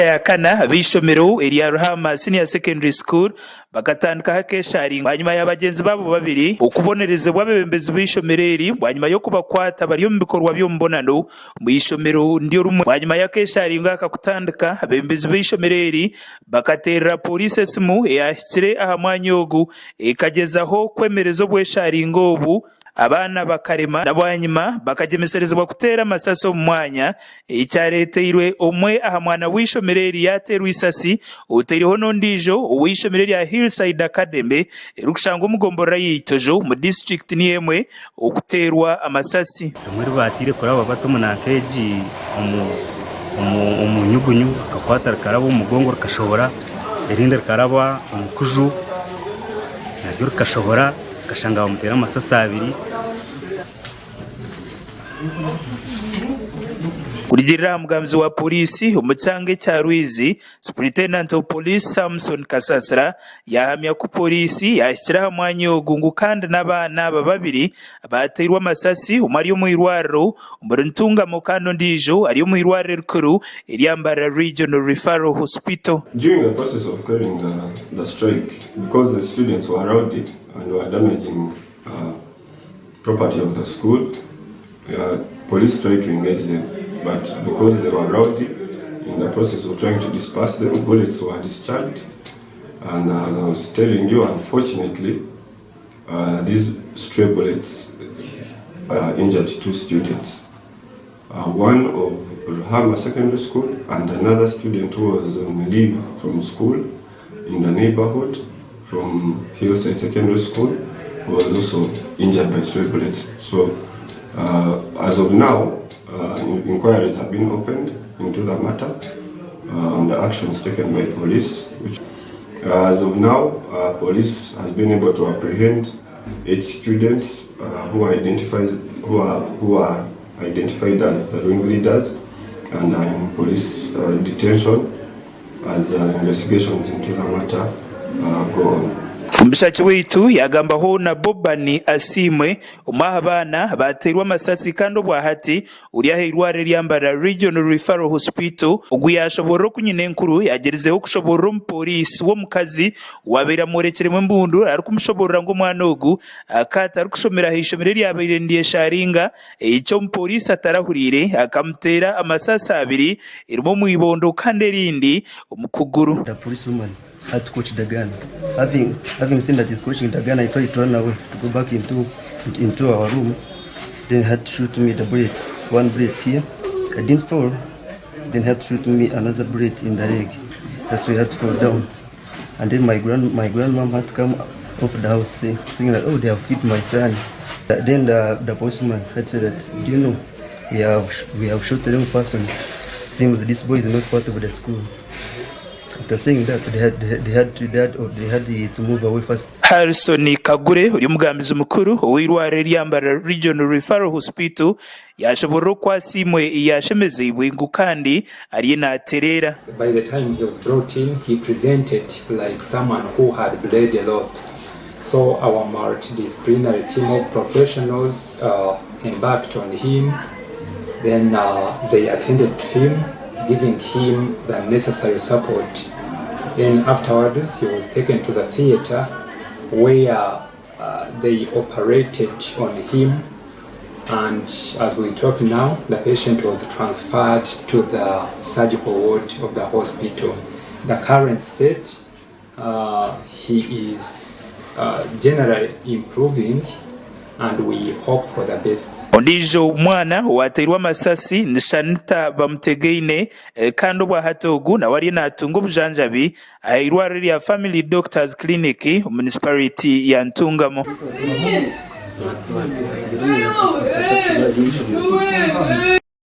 ya kana, ab'eishomero erya Ruhama Senior Secondary School bakatandikaho akeesharingo bwanyima ya bagyenzi baabo babiri okubonerezebwa abeebembezi b'eishomero eri bwanyima y'okubakwata bari omu bikorwa by'omubonano omu ishomero niryo rimwe. Bwanyima y'akeesharingo aka kutandika, abeebembezi b'eishomero eri bakateerera pooriisi esimu eyaahikire aha mwanya ogu ekagyezaho kwemereza obwesharingo obu. Abaana bakarema na bwanyima bakagyemeserezibwa kuteera amasasi omu mwanya, ekyareeteirwe omwe aha mwana w'eishomero eri yaateerwa eisasi otaireho n'ondiijo ow'eishomero erya Hillside Academy erikushangwa omu gomborora ya Itojo omu disiturikiti niyo emwe okuteerwa amasasi. Rimwe eri baataire kuraba bata omu nanka egi omu nyugunyu rikakwata rikaraba omu mugongo rikashohora, erindi rikaraba omu kuju naryo rikashohora. Akashanga bamuteire amasasi abiri. Kurugiirira aha mugambizi wa Pooriisi omu kyanga ekya Rwizi, Superintendent of Police Samson Kasasira yaahamya ku Pooriisi yaahikire aha mwanya ogu ngu kandi n'abaana aba babiri baateirwe amasasi, omwe ari omu irwariro omuri Ntungamo kandi ondiijo ari omu irwariro erikuru erya Mbarara Regional Referral Hospital. During the process of carrying the strike, because the students were rowdy and were damaging property of the school, police tried to engage them, but because they were rowdy, in the process of trying to disperse them, bullets were discharged. And as I was telling you, unfortunately, these stray bullets injured two students. One of Ruhama Secondary School and another student who was on leave from school in the neighborhood from Hillside Secondary School who was also injured by stray bullets. So as of now, inquiries have been opened into the matter on the actions taken by police. Which, as of now, police has been able to apprehend eight students who are identified who are who are identified as the ringleaders and are in police detention as investigations into the matter go on. Omushaki waitu yaagambaho na Bobani Asiimwe, omwe aha baana abaateirwe amasasi kandi obwahati ori aha irwariro erya Mbarara Regional Referral Hospital. Ogu yaashoboorora oku nyinenkuru yaagyerizeho kushoboorora omupooriisi w'omukazi owaabaire amworekiremu embundu arikumushoboorora ngu omwana ogu akaba atarikushomera aha ishomero eryabaire niryesharinga. Eki omupooriisi atarahuriire akamuteera amasasi abiri, erimwe omu ibondo kandi erindi omu kuguru. The policewoman had to coach the gun. Having, having seen that he's coaching the gun, I tried to run away to go back into, into our room. Then had to shoot me the bullet, one bullet here. I didn't fall. Then had to shoot me another bullet in the leg. That's why I had to fall down. And then my grand my grandmom had to come off the house say, saying that, oh, they have killed my son. Then the, the postman had said that, do you know, we have we have shot the wrong person. Seems this boy is not part of the school. After saying that, they had, they, they had to they had, they had to move away fast. Harrison Kagure ori omugambizi mukuru ow'eirwariro erya Mbarara Regional Referral Hospital yaashoboorora oku Asiimwe yaashemezeibwe ngu kandi ariyo naatereera. By the time he was brought in, he presented like someone who had bled a lot. So our multidisciplinary team of professionals embarked on him. Then they attended to him, giving him the necessary support. Then afterwards, he was taken to the theater where they operated on him. And as we talk now, the patient was transferred to the surgical ward of the hospital. The current state, he is generally improving and we hope for the best. Ondiijo mwana owaateirwe amasasi ni Shanita Bamutegaine kandi obwahati ogu nawe ariyo naatunga obujanjabi aha irwariro erya Family Doctors Clinic omu munisiparite ya Ntungamo.